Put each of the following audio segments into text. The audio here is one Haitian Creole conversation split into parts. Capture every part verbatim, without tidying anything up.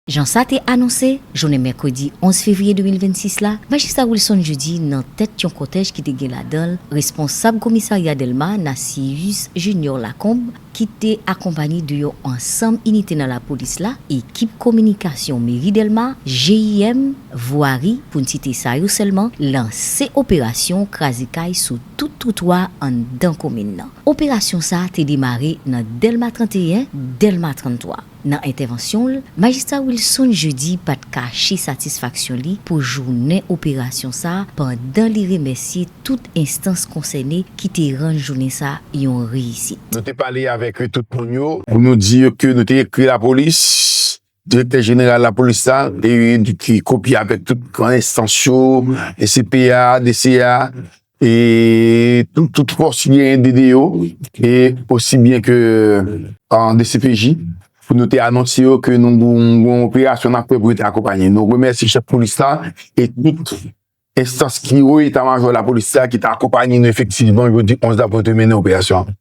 Jan sa te anonse, jounen mèkredi onz fevriye de mil vennsis la, Majistra Wilson Jeudy nan tèt yon kòtèj ki te gen ladan l responsab komisarya Dèlma, Nacius Junior Lacombe, ki te akonpaye de yon ansanm inite nan lapolis la, ekip kominikasyon meri Dèlma, G I M, vwari, pou n site sa yo sèlman, lanse operasyon kraze kay sou tout twotwa anndan komin nan. Operasyon sa a te demare nan Dèlma trannteyen, Dèlma tranntwa. Nan entèvansyon l, Majistra Wilson Jeudy pa t kache satisfaksyon li pou jounen operasyon sa a pandan li remèsye tout enstans konsène ki te rann jounen sa a yon reyisit. Nou te pale avèk tout moun yo pou nou di yo ke nou te ekri lapolis, direktè jeneral lapolis la, e ki kopye avèk tout gran enstans yo, D C P A, D C A, e tout, tout fòs ki genyen D D yo, e osi byen ke an D C P J, pou nou te anonse yo ke nou gon yon operasyon n ap fè pou yo te akonpaye. Nou remèsye chèf polis la e tout enstans ki wo eta majò lapolis la ki te akonpaye nou efektivman jodi onz avril te mennen operasyon an.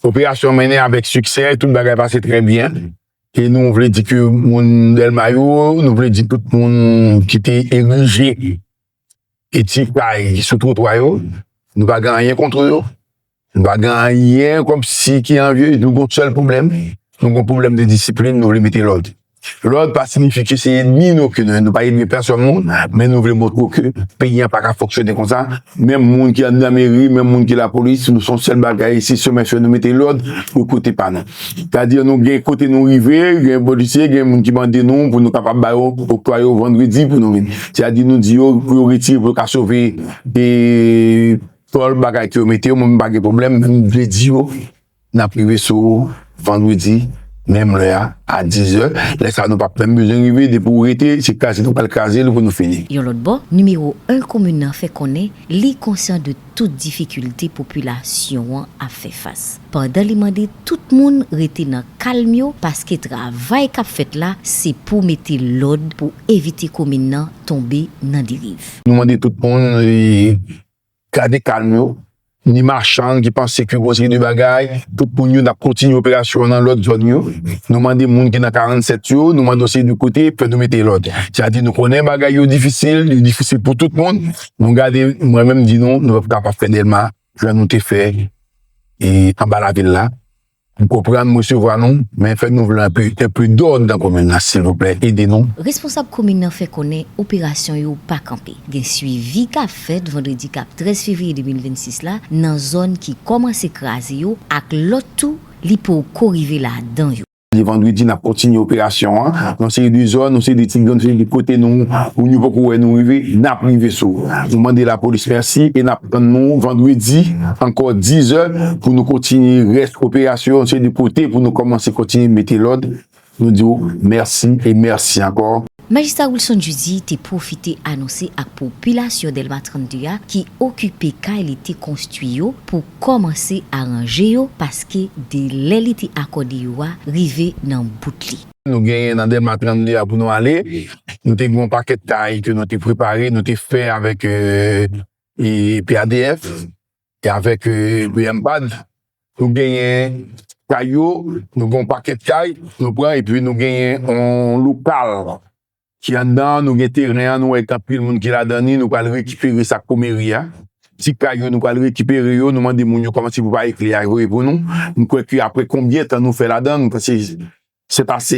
Operasyon an mennen avèk siksè, tout bagay pase trè byen. E nou vle di ke moun Dèlma yo, nou vle di tout moun ki te erije e ti kay sou twotwa yo, nou pa gen anyen kont yo. Nou pa gen anyen kòmsi ki anvye, nou gon sèl pwoblèm. Nou gon pwoblèm de disiplin, nou vle mete lòd. Lòd pa siyifi ke se ènmi nou ke nou, nou pa ènmi pèsonn moun, men nou vle montre w ke peyi an pa ka fonksyone konsa. Menm moun ki anndan meri, menm moun ki lapolis, nou se yon sèl bagay, se sèmen fè nou mete lòd pou kote pa nou. Sètadi nou gen kote nou rive, gen polisye, gen moun ki mande nou pou nou kapab ba yo oktwa yo vandredi pou nou vin. Sètadi nou di yo pou yo retire pou yo ka sove de tòl bagay ke yo mete yo, mwen m pa gen pwoblèm, men m vle di yo n ap rive sou ou vandredi, menm lè a, a diz è. Lè sa a, nou p ap menm bezwen rive, depi w rete, se kraze nou pral kraze l pou nou fini. Yon lòt bò, nimewo en komin nan fè konnen li konsyan de tout difikilte popilasyon an ap fè fas, pandan li mande tout moun rete nan kalm yo, paske travay k ap fèt la, se pou mete lòd pou evite komin nan tonbe nan deriv. Nou mande tout moun, e, gade kalm yo, ni machann ki panse ke gon seri de bagay, tout moun yo, n ap kontinye operasyon an nan lòt zòn yo. Nou mande moun ki nan karannsèt yo, nou mande yon seri de kote, fè nou mete lòd. Sètadi nou konnen bagay yo difisil, yo difisil pou tout moun. Nou gade, mwen menm di nou, nou p ap kapab fè Dèlma jan nou te fè, e, anba lavil la. M konprann, m resevwa nou, men fè nou vle enpe, enpe dòd nan komin nan, silvouplè, ede nou. Responsab komin nan fè konnen operasyon yo pa kanpe. Gen swivi k ap fèt vandredi k ap trèz fevriye de mil vennsis la nan zòn ki kòmanse kraze yo ak lòt tou li poko rive ladan yo. Vandredi, n ap kontinye operasyon an nan seri de zòn, nan seri de ti gang, seri de kote nou, moun yo poko wè nou rive, n ap rive sou. Nou mande lapolis mèsi e n ap tann nou vandredi, ankò diz è, pou nou kontinye rès operasyon, nan seri de kote pou nou kòmanse kontinye mete lòd. Nou di w mèsi e mèsi ankò. Majistra Wilson Jeudy te pwofite anonse ak popilasyon Dèlma trannde a ki okipe kay li te konstwi yo pou kòmanse aranje yo, paske delè li te akòde yo a rive nan bout li. Nou genyen nan Dèlma trannde a pou nou ale. Nou te gen yon pakèt kay ke nou te prepare, nou te fè avèk, e, e, P A D F e avèk, e, B M pad. Nou genyen kay yo, nou gen yon pakèt kay, nou pran, epi nou genyen yon lokal ki anndan, nou gen teren an, nou wè gen anpil moun ki ladan li, nou pral rekipere sa k pou meri a. Ti kay yo, nou pral rekipere yo, nou mande moun yo kòmanse prepare kle a voye pou nou. M kwè ke apre konbyen tan nou fè ladan, nou panse se pase.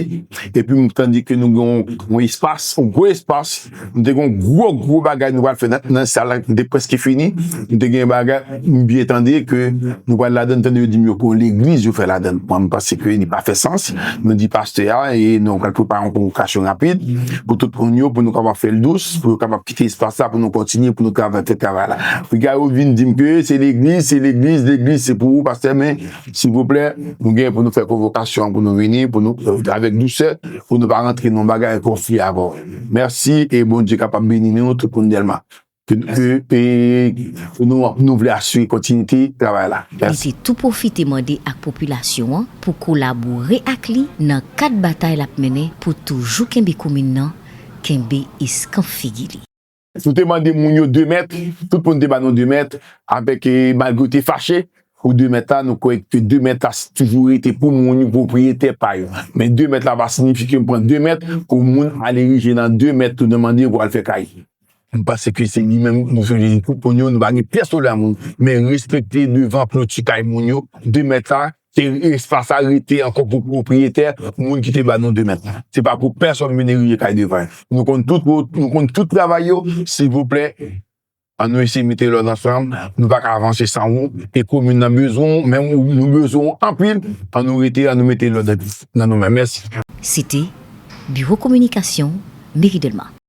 Epi m tande ke nou gen yon, yon espas, yon gwo espas. Nou te gen yon gwo, gwo bagay nou pral fè nan, nan sal la, nou te prèske fini. Nou te gen bagay, m byen tande ke nou pral ladan, tande yo di m yo gon legliz yo fè ladan. Mwen, m panse ke li pa fè sans. Nou di pastè a, e nou pral prepare yon konvokasyon rapid pou tout moun yo, pou nou kapab fè l dous, pou yo kapab kite espas la, pou nou kontinye, pou nou kapab fè travay la. Piga yo vin di m ke se legliz, se legliz, legliz, se pou ou, pastè, men silvouplè, nou gen pou nou fè konvokasyon pou nou vini, pou nou, avèk dousè, pou nou pa rantre nan bagay konfli avè w. Mèsi e Bondye kapab beni nou, tout moun Dèlma. Ke, ke, e, ke nou, nou vle asire kontinite travay la. Mèsi. Li te tou pwofite mande ak popilasyon an pou kolabore ak li nan kad batay l ap mennen pou toujou kenbe komin nan, kenbe eskanp figi li. Nou te mande moun yo de mèt, tout moun te ba nou de mèt, avèk, e, malgre yo te fache, pou de mèt la, nou kwè ke de mèt la toujou rete pou moun yo, pwopriyetè pa yo. Men de mèt la pa siyifi ke m pran de mèt pou moun al erije nan de mèt tou nan mande pou al fè kay. M panse ke se li menm nou sou tout moun yo, nou pa gen pyès pwoblèm moun. Men respekte devan kloti kay moun yo, de mèt la, se espas la rete ankò pou pwopriyetè, moun ki te ba nou de mèt la. Se pa pou pèsonn vin erije kay devan. Nou konn tout, nou konn tout travay yo, silvouplè, ann nou eseye mete lòd ansanm, nou pa ka avanse san ou, e komin nan bezwen w, menm ou, nou bezwen w anpil, ann nou rete, ann nou mete lòd nan nou men. Mèsi. Se te Biwo Kominikasyon Meri Dèlma.